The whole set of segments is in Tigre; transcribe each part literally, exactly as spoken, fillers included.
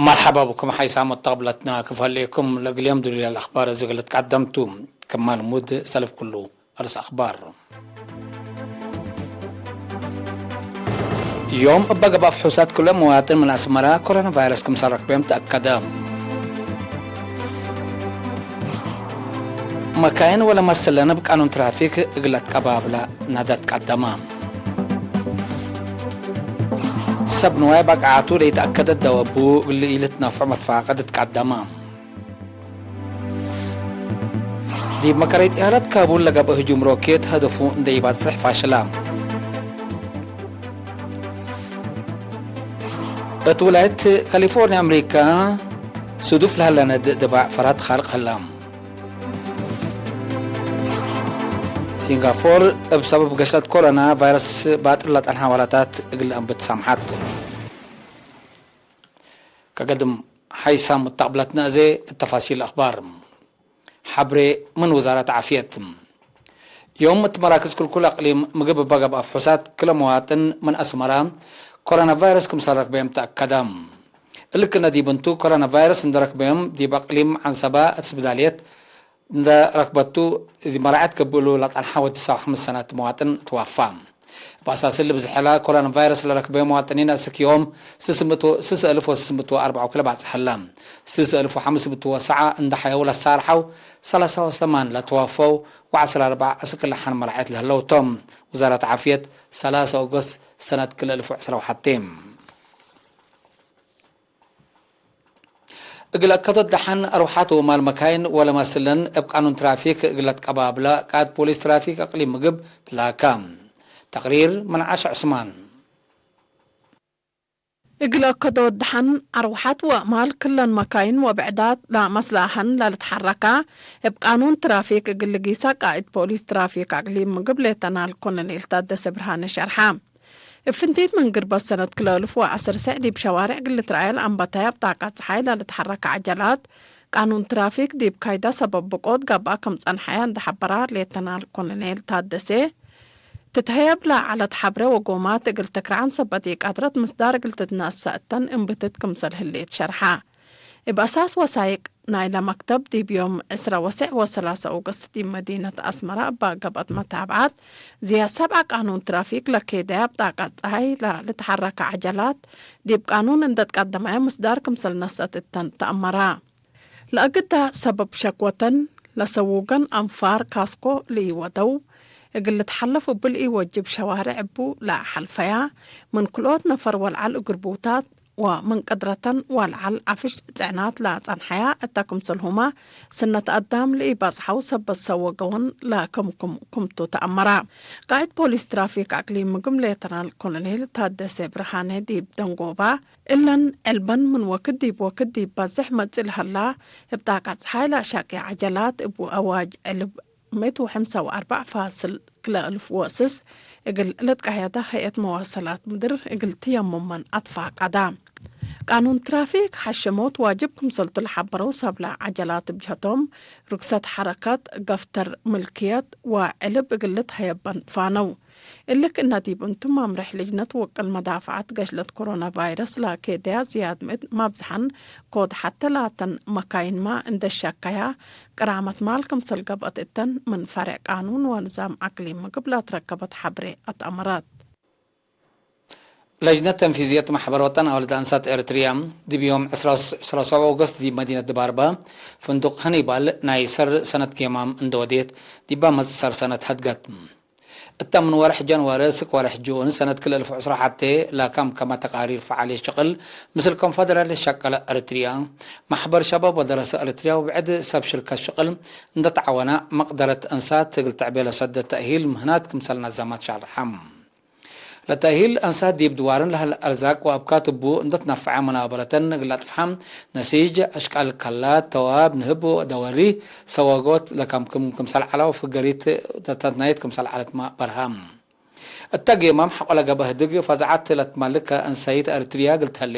መርሐባ ብኩም ሓይሳም ወተቅብለትና ክፈሌኩም። ለእግል ዮም ድሉል አልአኽባር እዝግ ልትቀደምቱ። ክማ ልሙድ ሰልፍ ክሉ። አርስ አኽባር። ዮም እበ ገብአ ፍሑሳት ክለ መዋጥን ምን አስመረ ኮሮና ቫይረስ ክምሰል ረክበዮም ተአከደ። መካይን ወለመስለን እብ ቃኑን ትራፊክ እግል ለትቀባብላ ናዳ ትቀደመ። ሰብ ንዋይ ባቅዓቱ ለኢተአከደ ደወቡ እግል ኢልትነፍዖ መትፋቀድ ትቀደመ። ዲብ መከረይት ኢሃለት ካቡል ለገብአ ህጁም ሮኬት ሀደፉ እንዴ ኢባጽሕ ፋሽለ። እት ውላየት ካሊፎርንያ አምሪካ፣ ስዱፍ ለሀለ ነድእ ድባዕ ፈራት ካልቅ ሀለ። ሲንጋፎር እብ ሰበብ ገሽለት ኮሮና ቫይረስ ባጥል ለጠንሐ ወላታት እግል ለአንብት ሳምሐት። ከገድም ሓይሳም ወተቅብለትነ አዜ እት ተፋሲል አኽባር። ሐብሬ ምን ውዛረት ዓፍየት። ዮም እት መራክዝ ክልኩል አቅሊም ምግብ እበ ገብአ ፍሑሳት ክለ መዋጥን ምን አስመረ ኮሮና ቫይረስ ክምሰል ረክበዮም ተአከደ። እሊ ክነ ዲብ እንቱ፣ ኮሮና ቫይረስ እንደ ረክበዮም ዲብ አቅሊም ዐንሰበ እት ስብዳልየት እንደ ረክበቱ፣ ዲብ መራዐት ገብእሉ ለጠንሐ ወትስዓ ወሐምስ ሰነት መዋጥን ትዋፋ። እብ አሳስ እሊ ብዝሐ ለኮሮና ቫይረስ ለረክበ መዋጥኒን አስክ ዮም ስስ ምእት ወ-፣ ስስ አልፍ ወስስ ምእት ወአርበዕ ወክለ ባጽሕ ሀለ። ስስ አልፍ ወሐምስ ምእት ወሰዓ እንደ ሐየው ለሳርሐው፣ ሰላሳ ወሰማን ለተዋፈው ወዐስር አርበዕ አስክ ለሐን መራዐት ለህለው ቶም። ውዛረት ዓፍየት ሰላሳ ኦገስት ሰነት ክልኤ አልፍ ወዕስራ ወሐቴ። እግል አከዶት ደሐን አርወሓት ወማል መካይን ወለመስለን እብ ቃኑን ትራፊክ እግል ለትቀባብለ ቃእድ ፖሊስ ትራፊክ አቅሊም ምግብ ትላካ። ተቅሪር ምን ዓሽ ዑስማን። እግል አከዶት ደሐን አርወሓት ወማል ክለን መካይን ወብዕዳት ለመስለአሐን ለልትሐረካ እብ ቃኑን ትራፊክ እግል ልጊሳ ቃእድ ፖሊስ ትራፊክ አቅሊም ምግብ ሌተናል ኮሎኔል ታደሰ ብርሃነ ሸርሐ። እብ ፍንቲት ምን ግርበት ሰነት ክልኤ አልፍ ወዐስር ሰዕ ዲብ ሸዋሬዕ እግል ልትረአየ ለአንበተየ ብጣቃት ጸሓይ ለልትሐረከ ዐጀላት፣ ቃኑን ትራፊክ ዲብ ካይዳ ሰበብ ብቆት ገብአ ክም ጸንሐየ እንዴ ሐበራ ሌተናል ኮሎኔል ታደሴ፣ ትትሀየብ ለዐለት ሐብሬ ወጎማት እግል ትክርዓን ሰበት ኢቀድረት ምስዳር እግል ትትነሰእ እተን እንብትት ክምሰል ህሌት ሸርሐ። እብ አሳስ ወሳይቅ ናይለ መክተብ፣ ዲብ ዮም ዕስረ ወሰዕ ወሰላሰ ኦገስት ዲብ መዲነት አስመረ እበ ገብአት መታብዐት ዝያድ ሰብዐ ቃኑን ትራፊክ ለኬደያ ብጣቃት ጸሓይ ለልትሐረከ ዐጀላት፣ ዲብ ቃኑን እንዴ ትቀደመየ ምስዳር ክምሰል ነሰአት እተን ተአመረ። ለአግዳ ሰበብ ሸክወተን ለሰውገን አንፋር ካስኮ ለኢወደው፣ እግል ልትሐለፍ እቡ ለኢወጅብ ሸዋሬዕ እቡ ለአሐልፈያ፣ ምን ክልኦት ነፈር ወለዐል እግር ቡታት፣ ወምን ቅድረተን ወለዐል ዐፍሽ ጽዕናት ለጸንሐያ እተ ክምሰልሁመ፣ ስነት አዳም ለኢበጽሐው ሰበት ሰወገወን ለክምክም ክምቱ ተአመረ። ቃእድ ፖሊስ ትራፊክ አቅሊም ምግብ ሌተናል ኮሎኔል ታደሰ ብርሃነ ዲብ ደንጎባ፣ እለን ዕልበን ምን ወክድ ዲብ ወክድ ዲብ በዝሕ መጽእ ለሀላ፣ እብ ጣቃት ጸሓይ ለአሻቄ ዐጀላት እቡ አዋጅ ዕልብ ምእት ወሐምሳ ወአርበዕ ፋስል ክልኤ አልፍ ወስስ እግል ልትቀየደ ሀይአት መዋሰላት ምድር እግል ትየምመን አትፋቀደ። ቃኑን ትራፊክ ሐሽሞት ዋጅብ ክምሰልቱ ለሐበረው ሰብለ ዐጀላት እብ ጀህቶም፣ ርክሰት ሐረከት፣ ገፍተር ምልክየት ወዕልብ እግል ልትሀየበን ፋነው። እሊ ክእነ ዲብ እንቱ፣ መምሬሕ ልጅነት ውቅል መዳፈዐት ገሽለት ኮሮና ቫይረስ ለኬደያ ዝያድ ምእት መብዝሐን ኮድ ሐቴ ላተን መካይንመ እንዴ ሸከያ፣ ቅራመት ማል ክምሰል ገብአት እተን ምን ፈሬዕ ቃኑን ወንዛም አቅሊም ምግብ ለትረከበት ሐብሬ አትአመረት። ለጅነት ተንፊዝየት መሕበር ወጠን አወልድ አንሳት ኤረትርያ፣ ዲብ ዮም ዕስራ ወሰብዕ ኦገስት ዲብ መዲነት ድባርበ ፍንዱቅ ሀኒባል ናይ ሰር ሰነት ጌማም እንዴ ወዴት፣ ዲባ መጽእ ሰር ሰነት ሀድገት። እተ ምን ወርሕ ጀንዋሪ እስክ ወርሕ ጁን ሰነት ክልኤ አልፍ ወዕስራ ወሐቴ ለከምከመ ተቃሪር ፈዓልየት ሽቅል ምስል ኮንፈደራልየት ሸቀለ ኤረትርያ፣ መሕበር ሸባብ ወደረሰ ኤረትርያ ወብዕድ ሰብ ሽርከት ሽቅል እንዴ ተዓወነ፣ መቅደረት አንሳት እግል ትዕቤ ለሰደ ተእሂል ምህናት ክምሰል ነዛማት ሸርሐ። ለተእሂል አንሳት ዲብ ድዋርን ለሀለ አርዛቅ ወአብካት እቡ እንዴ ትነፈዐ ሙናበረተን እግል አጥፍሐ፣ ነሲጅ፣ አሽቃል ከላት፣ ተዋብ፣ ንህብ ወደወሪ፣ ሰወጎት ለከምክም ክምሰል ዐለው፣ ፍገሪት ተተትናይት ክምሰል ዐለትመ በርሀ። እተ ጌማም ሐቆ ለገብአ ህድግ ፈዛዐት ለትመልከ እንሰይት ኤሪትርያ እግል ተህሌ፣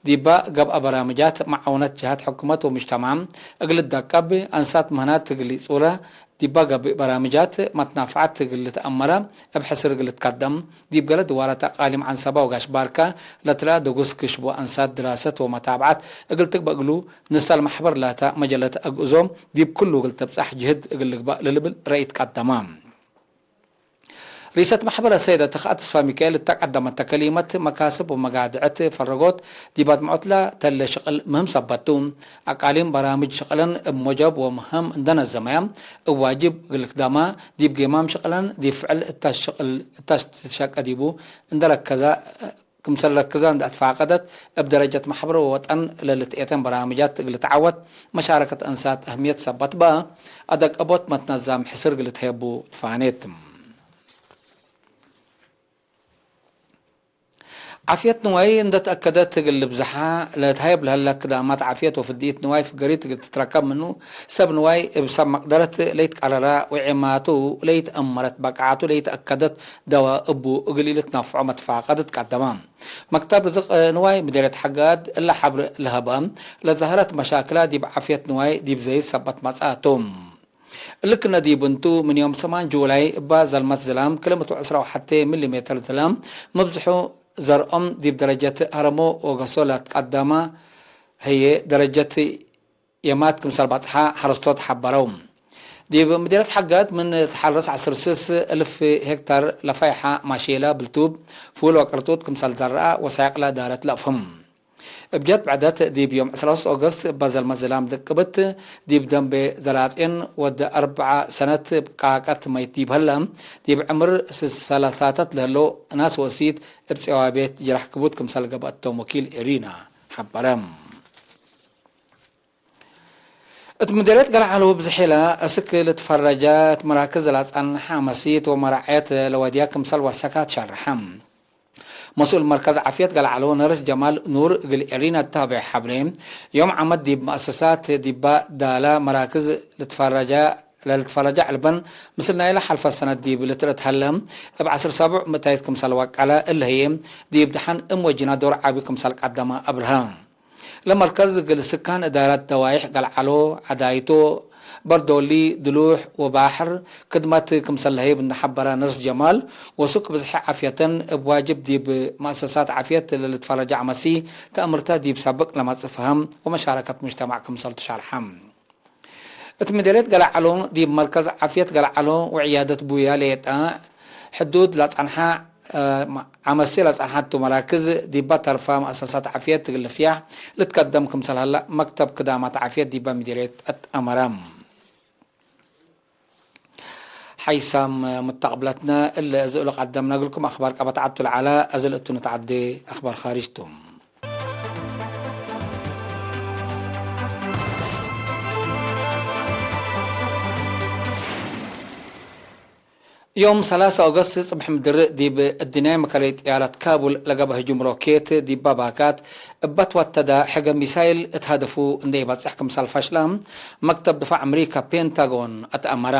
ዲባ ገብአ በራምጃት መዓውነት ጀሃት ሕኩመት ወሙጅተማዕ እግል ልደቀብ፣ አንሳት ምህናት እግል ኢጹረ፣ ዲባ ገብእ በራምጃት መትናፍዐት እግል ልትአመረ፣ እብ ሕስር እግል ልትቀደም፣ ዲብ ገሌ ድዋራት አቃሊም ዐንሰበ ወጋሽ ባርካ ለትረአ ድጉስ ክሽቦ አንሳት ድራሰት ወመታብዐት እግል ትግበእ እግሉ፣ ንሰል መሕበር ላተ መጀለት አግእዞ ዲብ ክሉ እግል ትብጸሕ ጅህድ እግል ልግበእ ለልብል ረኢት ቀደመ። ሪሰት መሕበር አሰይደ ተኽአ ተስፋ ሚካኤል እተ ቀደመተ ከሊመት፣ መካስብ ወመጋድዐት ፈረጎት ዲብ አድምዖትለ ተለ ሽቅል ምህም ሰበት ቱ። አቃሊም በራምጅ ሽቅለን እብ ሞጀብ ወምህም እንደ ነዘመያ፣ እብ ዋጅብ እግል ልክደማ፣ ዲብ ጌማም ሽቅለን ዲብ ፍዕል እተ ሽቅል እተ ትሸቀ ዲቡ እንደ ረከዘ፣ ክምሰል ረክዘ እንደ አትፋቀደት፣ እብ ደረጀት መሕበር ወወጠን ለልትኤተን በራምጃት እግል ልትዓወት መሻረከት አንሳት አህምየት ሰበት በ፣ አደቀቦት መትነዛም ሕስር እግል ልትሄቡ ትፋኔት። ዓፍየት ንዋይ እንደ ተአከደት እግል ልብዝሓ ለትሀየብ ለሀለ ክዳማት ዓፍየት ወፍድይት ንዋይ ፍገሪት እግል ትትረከብ ምኑ፣ ሰብ ንዋይ እብ ሰብ መቅደረት ለይትቀረረ ወዔማቱ ለይትአመረት በቃዓቱ ለይተአከደት ደወ እቡ እግል ኢልትነፍዖ መትፋቀድት ቀደመ። መክተብ ርዝቅ ንዋይ ምዴርየት ሐጋድ እለ ሐብር ለሀበ፣ ለዘሀረት መሻክላ ዲብ ዓፍየት ንዋይ ዲብ ዘይድ ሰበት መጽአቱ። እሊ ክነ ዲብ እንቱ፣ ምን ዮም ሰማን ጁላይ እባ ዘልመት ዝላም ክልኤ ምእት ወዕስራ ወሐቴ ሚሊ ሜተር ዝላም፣ ምብዝሑ ዘርኦም ዲብ ደረጀት ሀረሞ ወገሶ ለትቀደመ ህዬ፣ ደረጀት የማት ክምሰል በጽሐ ሐረስቶት ሐበረው። ዲብ ምዲረት ሐጋድ ምን ተሐርስ ዐስር ስስ እልፍ ሄክታር ለፋይሐ ማሼላ፣ ብልቱብ፣ ፉል ወቅርጡጥ ክምሰል ዘረአ ወሳይቅ ለእዳረት ለአፍህም። እብ ጀት ብዕደት፣ ዲብ ዮም ዕስራ ወሰስ ኦገስት እበ ዘልመት ዝላም ድቅብት፣ ዲብ ደንቤ ዘላጼን ወድ አርበዐ ሰነት ቃቀት መይት ዲብ ሀለ፣ ዲብ ዕምር ሰላሳታት ለህለው እናስ ወእሲት እብ ጸዋቤት ጅራሕ ክቡድ ክምሰል ገብአቶም ወኪል ኤሪና ሐበረ። እት ምዴርየት ገለዓሎ ብዝሒለ እስክ ልትፈረጀ እት መራክዝ ለአጸንሐ አመሲት ወመራዐየት ለወድያ ክምሰል ወሰካት ሸርሐ። መስኡል መርከዝ ዓፍየት ገለዓሎ ነርስ ጀማል ኑር እግል ኤሪና እተ ሀበየ ሐብሬ፣ ዮም ዓመት ዲብ መአሰሳት ዲባ ዳላ መራክዝ ልትፈረጀ፣ ለልትፈረጀ ዕልበን ምስል ናይለ ሐልፈ ሰነት ዲብ ልትርአት ሀለ፣ እብ ዐስር ሰቡዕ ምእታይት ክምሰል ወቀለ፣ እለ ህዬ ዲብ ደሐን እም ወጂና ዶር ዐቢ ክምሰል ቀደመ አብርሀ። ለመርከዝ እግል ስካን እዳረት ደዋይሕ ገልዓሎ፣ ዐዳይቶ፣ በርዶሊ፣ ድሉሕ ወባሕር ክድመት ክምሰል ለሀይብ እንደ ሐበረ ነርስ ጀማል፣ ወሱክ ብዝሒ ዓፍየተን እብ ዋጅብ ዲብ መአሰሳት ዓፍየት ለልትፈረጀ አመሲ ተአምርተ ዲብ ሳብቅ ለመጽእ ፈሀም ወመሻረከት ሙጅተማዕ ክምሰልቱ ሸርሐ። እት ምዴርየት ገለዓሎ፣ ዲብ መርከዝ ዓፍየት ገለዓሎ ወዕያደት ቡያ ሌጠ ሕዱድ ለጸንሐ፣ ዐመሴ ለጸንሐቱ መራክዝ፣ ዲባ ተርፋ መአሰሳት ዓፍየት እግል ልፍያሕ ልትቀደም ክምሰል ሀለ፣ መክተብ ክዳማት ዓፍየት ዲባ ምዴርየት አትአመረ። ሓይሳም ሙተቅብለትነ፣ እለ እዝ እሉ ቀደምነ እግልኩም አክባር ቀበት ዐቱ ለዐለ፣ እዝ ለእቱ ንትዐዴ አክባር ካርጅ ቱ። ዮም ሰላሳ ኦገስት ጽብሕ ምድር ዲብ እድንያይ መከረይ ጥያራት ካቡል ለገብአ ህጁም ሮኬት ዲባ ባካት እበ ትወተደ ሕገ ሚሳይል እት ሀደፉ እንዴ ኢበጽሕ ክምሰል ፈሽለ መክተብ ድፋዕ አምሪካ ፔንታጎን አትአመረ።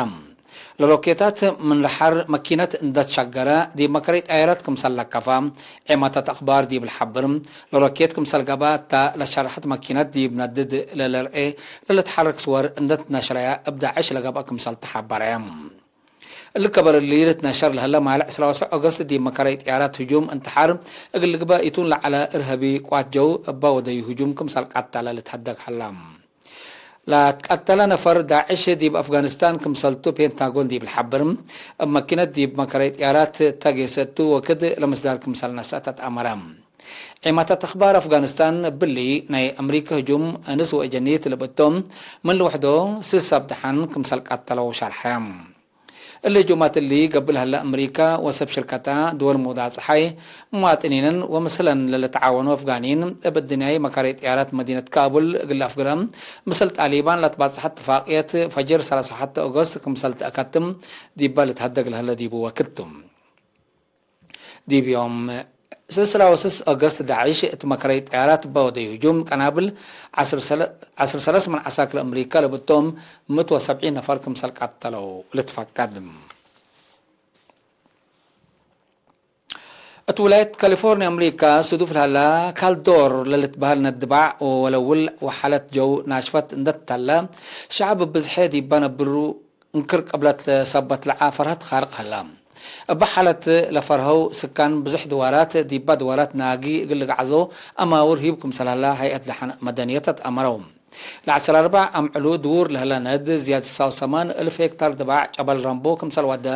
ለሮኬታት ምን ለሐር መኪነት እንደ ትሸገረ ዲብ መከረይ ጠያራት ክምሰል ለከፈ ዔማታት አክባር ዲብ ለሐብር፣ ለሮኬት ክምሰል ገብአ እተ ለሸረሐት መኪነት ዲብ ነድድ ለልርኤ ለልትሐረክ ስወር እንደ ትነሽረየ እብ ዳዕሽ ለገብአ ክምሰል ተሐበረ። እሊ ከበር እሊ ልትነሸር ለህለ ማለ ዕስራ ወሰዕ ኦገስት ዲብ መከረይ ጥያራት ህጁም እንተሓር እግል ልግበእ ኢቱን ለዐለ እርሀቢ ቅዋት ጀው እበ ወደዩ ህጁም ክምሰል ቀተለ ልትሀደግ ሀለ። ለትቀተለ ነፈር ዳዕሽ ዲብ አፍጋኒስታን ክምሰልቱ ፔንታጎን ዲብ ለሐብር፣ እብ መኪነት ዲብ መከረይ ጥያራት እተ ጌሰ እቱ ወክድ ለምስዳር ክምሰል ነስአት አትአመረ። ዒማታት አክባር አፍጋኒስታን እብሊ ናይ አምሪከ ህጁም እንስ ወእጀኒት ልብእቶም ምን ልውሕዶ ስስ አብድሐን ክምሰል ቀተለው ሸርሐ። እሊ ህጁማት እሊ ገብእ ለሀለ አምሪካ ወሰብ ሽርከታ ድወል ሙዳጽሓይ፣ ሙዋጥኒንን ወምስለን ለልትዓወኑ አፍጋኒን እብ እድንያይ መካሪ ጥያራት መዲነት ካቡል እግል አፍግረ፣ ምስል ጣሊባን ለትባጽሐ እትፋቅየት ፈጅር ሰላሳ ወሐተ ኦገስት ክምሰል ተአከትም ዲበ ልትሀደግ ለሀለ ዲቡ ወክድ ቱ። ዲብ ዮም ስስራ ወስስ ኦገስት ዳዕሽ እት መከረይ ጥያራት እበ ወደዩ ህጁም ቀናብል ዐስር ሰለ-፣ ዐስር ሰለስ ምን ዐሳክር አምሪካ ለብቶም ምእት ወሰብዒን ነፈር ክምሰል ቀተለው ልትፈቀድ። እት ውላየት ካሊፎርንያ አምሪካ፣ ስዱፍ ለሀላ ካልዶር ለልትበሀል ነድባዕ ወለውል ወሓለት ጀው ናሽፈት እንደ ተለ፣ ሸዐብ ብዝሐ ዲበ ነብሩ እንክር ቅብለት ሰበት ለዐ ፈርሀት ካልቅ ሀላ። እበ ሓለት ለፈርሀው ስካን ብዙሕ ድዋራት ዲባ ድዋራት ናጊ እግል ልግዓዞ አማውር ሂብ ክምሰል ሀላ ሀይአት ደሐን መደንየተት አመረው። ለዐስር አርበዕ አምዕሉ ድዉር ለህለ ነድ ዝያድ ሰው ሰማን እልፍ ሄክታር ድባዕ ጨበል ረምቦ ክምሰል ወደ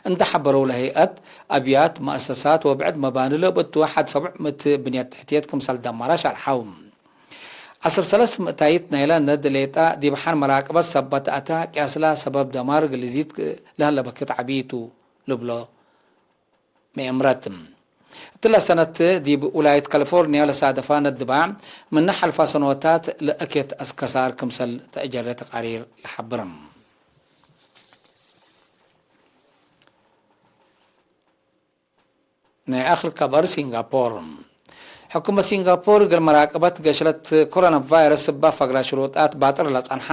እንደ ሐበረው ለህይአት፣ አብያት፣ መአሰሳት ወብዕድ መባኒ ለእብ እቱ ሐድ ሰቡዕ ምእት ብንየት ትሕትየት ክምሰል ደመረ ሸርሐው። ዐስር ሰለስ ምእታይት ናይለ ነድ ሌጣ ዲብ ሐን መራቅበት ሰበት አታ ቅያስላ ሰበብ ደማር ግልዚት ለህለ በክት ዐቢ ቱ ልብሎ። መኤምረት። እትለ ሰነት ዲብ ውላየት ካሊፎርንያ ለሳደፋ ነድባዕ፣ ምነ ሐልፋ ሰኖታት ለእኬት አስከሳር ክምሰል ተአጀረ ተቃሪር ለሐብርም። ናይ አክር ከበር ሲንጋፖር። ሕኩመት ሲንጋፖር እግል መራቅበት ገሽለት ኮሮና ቫይረስ እባ ፈግራ ሽሩጣት ባጥር ለጸንሐ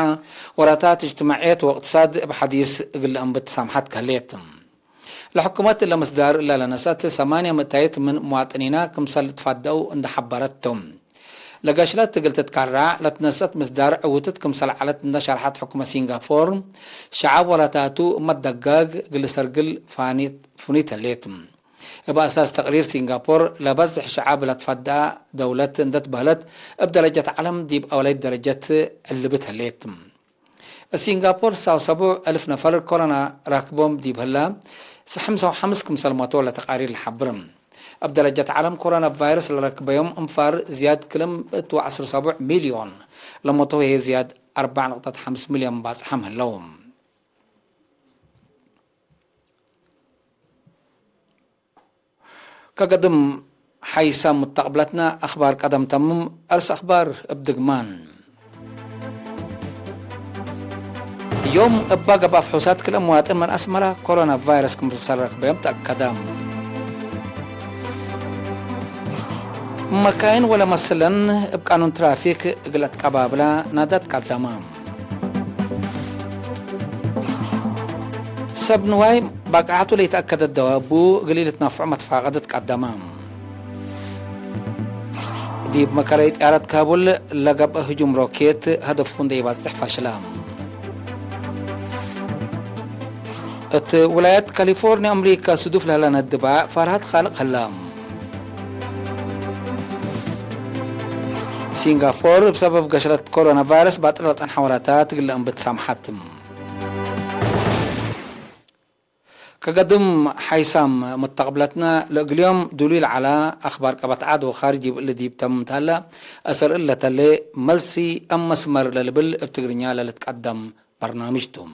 ወራታት እጅትማዕየት ወእቅትሳድ እብ ሐዲስ እግል ለአንብት ሳምሐት ከህሌት። ለሕኩመት እለ ምስዳር እለ ለነሰአት ሰማንያ ምእታይት ምን ሙዋጥኒና ክምሰል ትፋደአው እንደ ሐበረት ቶም። ለገሽለት እግል ትትካራዕ ለትነሰአት ምስዳር ዕውትት ክምሰል ዐለት እንደ ሸርሐት ሕኩመት ሲንጋፖር፣ ሸዐብ ወላታቱ እመ ደጋግ እግል ሰርግል ፋኒት ፉኒት ህሌት። እብ አሳስ ተቅሪር ሲንጋፖር፣ ለበዝሕ ሸዐብ ለትፈደአ ደውለት እንደ ትበህለት፣ እብ ደረጀት ዐለም ዲብ አወለይት ደረጀት ዕልብት ህሌት። ሲንጋፖር ሰው ሰቡዕ እልፍ ነፈር ኮሮና ራክቦም ዲብ ህላ፣ ሰ-፣ ሐምሳ ወሐምስ ክምሰል መቶ ለተቃሪር ለሐብር። እብ ደረጀት ዐለም ኮሮና ቫይረስ ለረክበዮም እንፋር ዝያድ ክልም እቱ ዐስር ሰቡዕ ሚልዮን ለመቶ ህዬ ዝያድ አርበዕ ነቅጠት ሐምስ ሚልዮን ባጽሐም ህለው። ከገድም ሐይሳም ሙተቅብለትነ አክባር ቀደም ተምም፣ አርስ አክባር እብ ድግማን። ዮም እባ ገብአ ፍሑሳት ክልኤ መዋጥን ምን አስመረ ኮሮና ቫይረስ ክምሰል ረክበዮም ተአከደ። መካይን ወለመስለን እብ ቃኑን ትራፊክ እግል አትቀባብላ ናዳት ቀደመ። ሰብ ንዋይ ባቅዓቱ ለኢተአከደ ደዋቡ እግል ኢልትነፍዑ መትፋቀደት ቀደመ። ዲብ መከረይ ጥያረት ካቡል ለገብአ ህጁም ሮኬት ሀደፉ እንዴ ኢባጽሕ ፈሽለ። እት ውላየት ካሊፎርንያ አምሪካ፣ ስዱፍ ለህለ ነድባዕ ፈርሀት ካልቅ ህለ። ሲንጋፖር እብ ሰበብ ገሽለት ኮሮና ቫይረስ ባጥር ለጸንሐ ወራታት እግል ለአንብት ሳምሐት። ከገድም ሐይሳም ሙተቅብለትነ፣ ለእግልዮም ዱሉይ ለዐለ አክባር ቀበት ዐድ ወካርጅ እብ እሊ ዲብ ተምም ተለ፣ አሰር እለ ተሌ መልሲ አም መስመር ለልብል እብ ትግርኛ ለልትቀደም በርናምጅ ቱ።